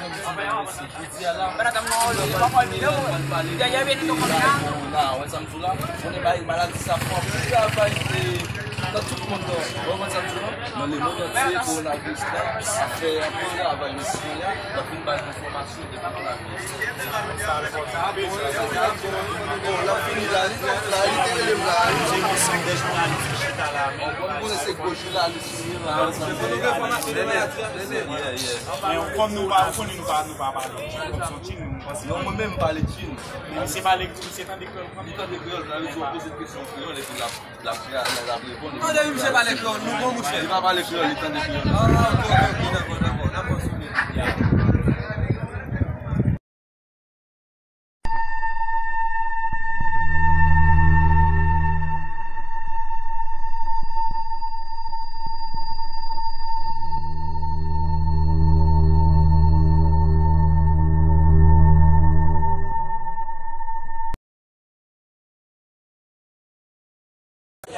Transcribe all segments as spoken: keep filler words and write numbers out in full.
Jodi a la, mwen pral pale de la, wè sa m di w la, konnen bay maladi sa fè anpil travay, e, nan tout mond lan. Ou konprann sa m di w la? Nan lemonn antye, kowonaviris la ap fè anpil travay, mesye a, l ap vin bay enfòmasyon de kowonaviris. Bon, l ap vini la, la, li te rele m la. Bon, nou konnen se gwo jounalis li ye la. Yeah, yeah. Men kòm nou pa, ou konnen nou pa, nou pa pale Tchin, kòm se yon Tchin, nou panse. Non, mwen menm m pale Tchin. Men misye pale, misye tande kreyòl kanmenm. Li tande kreyòl, sa vle di w poze l kesyon kreyòl epi l ap, l ap, l ap reponn. Tande wi, misye pale kreyòl, nou bon mouche. Li pa pale kreyòl, li tande kreyòl. Ah, ok, ok, ok, dakò, dakò, dakò, sou.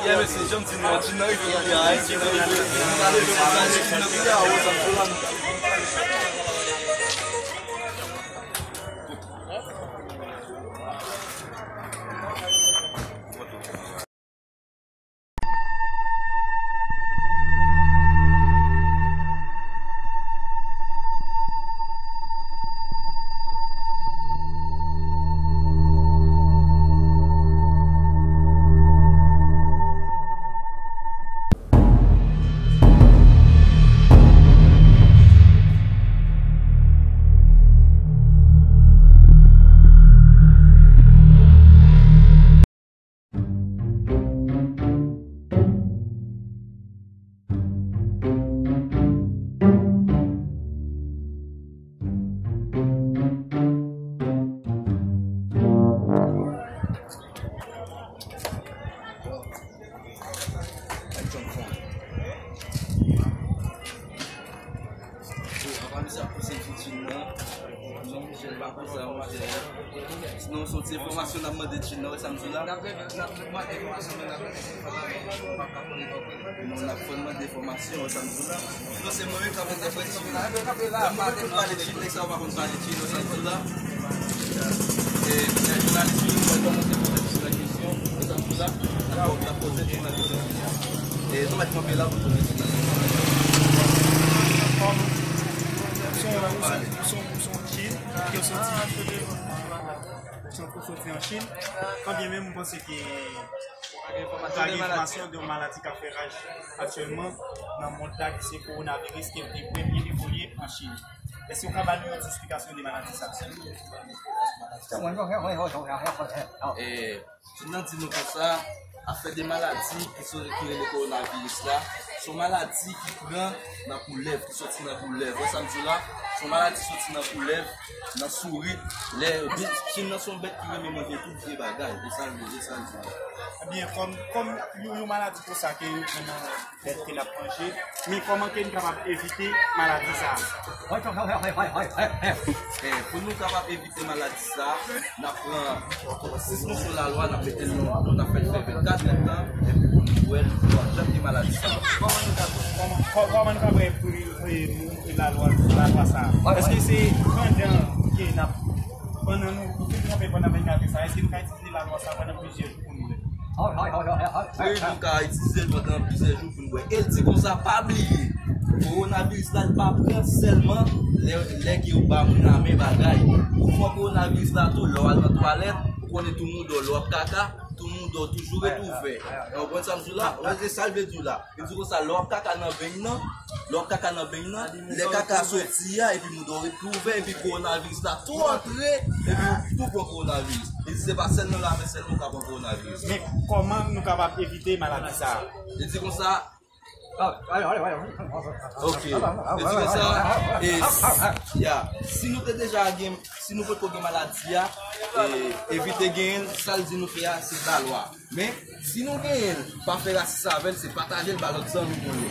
Yeah, mesye, jan m di nou an, Tchin nan rive kounye a, Tchin nan rive. Nou ta leve pou n ale, Tchin nan kounye a, wè sa m di w la. Apa misye ap pouse Tchin nan. Non, monchè, pa konsa, monchè. Sinon, se yon ti enfòmasyon n ap mande Tchin nan, wè sa m di w la. Non, n ap fè n mande enfòmasyon, wè sa m di w la. Sinon, se mwen menm k ap entèprete Tchin nan. Lè mwen menm pale Tchin, nèg sa yo pa konn pale Tchin, wè sa m di w la. E, jounalis yo, mwen kòmanse poze Tchin nan kesyon, wè sa m di w la. N ap, n ap poze Tchin nan kesyon. E, nou mèt kanpe la pou poze Tchin nan kesyon. Kòm ou se, ou se, ou se yon Tchin, ke w soti, ou soti an Chin, kanbyen menm m panse ke ou ta gen enfòmasyon de yon maladi k ap fè raj aktyèlman nan mond la, ki se kowonaviris, ki te premye evolye an Chin. Èske w ka ba nou yon ti esplikasyon de maladi sa a? E, Tchin nan di nou konsa, afè de maladi ki so-, ki rele kowonaviris la, se yon maladi ki pran nan koulèv, ki soti nan koulèv. Wè sa m di w la? Se yon maladi ki soti nan koulèv, nan sourit. Lè, Chin nan se yon bèt ki renmen manje tout vye bagay. Se sa l vle, se sa l di. Ebyen, kòm, kòm yon, yon maladi konsa ke yo pran nan bèt ke n ap manje, men kòman ke n kapab evite maladi sa a? Eh, pou nou kapab evite maladi sa a, n ap pran sis moso lalwa, n ap mete l nan, n ap fè l fè vennkat èdtan, epi pou nou wè, nou p ap janm gen maladi sa a. Kòman nou ka, kòman, kò-, kòman nou ka fè pou, pou nou lalwa, lalwa sa a? Èske se pandan ke n ap, pandan nou, nou fin kanpe pandan vennkat èdtan sa a, èske nou ka itilize lalwa sa a pandan plizyè jou? Wi, nou ka itilize l pandan plizyè jou pou n wè. E l di konsa, pa bliye, kowonaviris la, li pa pran sèlman lè, lè ke yo ba moun lamen bagay. Ou pran kowonaviris la tou, lè w al nan twalèt, ou konnen tou mouda w, lè w ap kaka, tou mouda w toujou ret ouvè. Ou konprann sa m di w la? Ou wè, se sa l vle di w la. Li di konsa, lè w ap kaka nan beny nan, lè w ap kaka nan beny nan, lè kaka soti a, epi mouda w ret tou ouvè, epi kowonaviris la tou antre, epi ou tou pran kowonaviris. Li di se pa sèl nan lamen sèlman ou ka pran kowonaviris. Men kòman nou kapab evite maladi sa a? Li di konsa, ok. Li di konsa, e, ya, si nou te deja gen, si nou potko gen maladi a, e, evite genyen l, sa l di nou fè a, se lalwa. Men, si nou genyen l, pa fè rasis avè l, se pataje l ba lòt zanmi nou yo.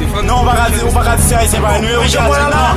Non, ou pa ka di, ou pa ka di se Ayisyen pa nou ye, ou ka di non.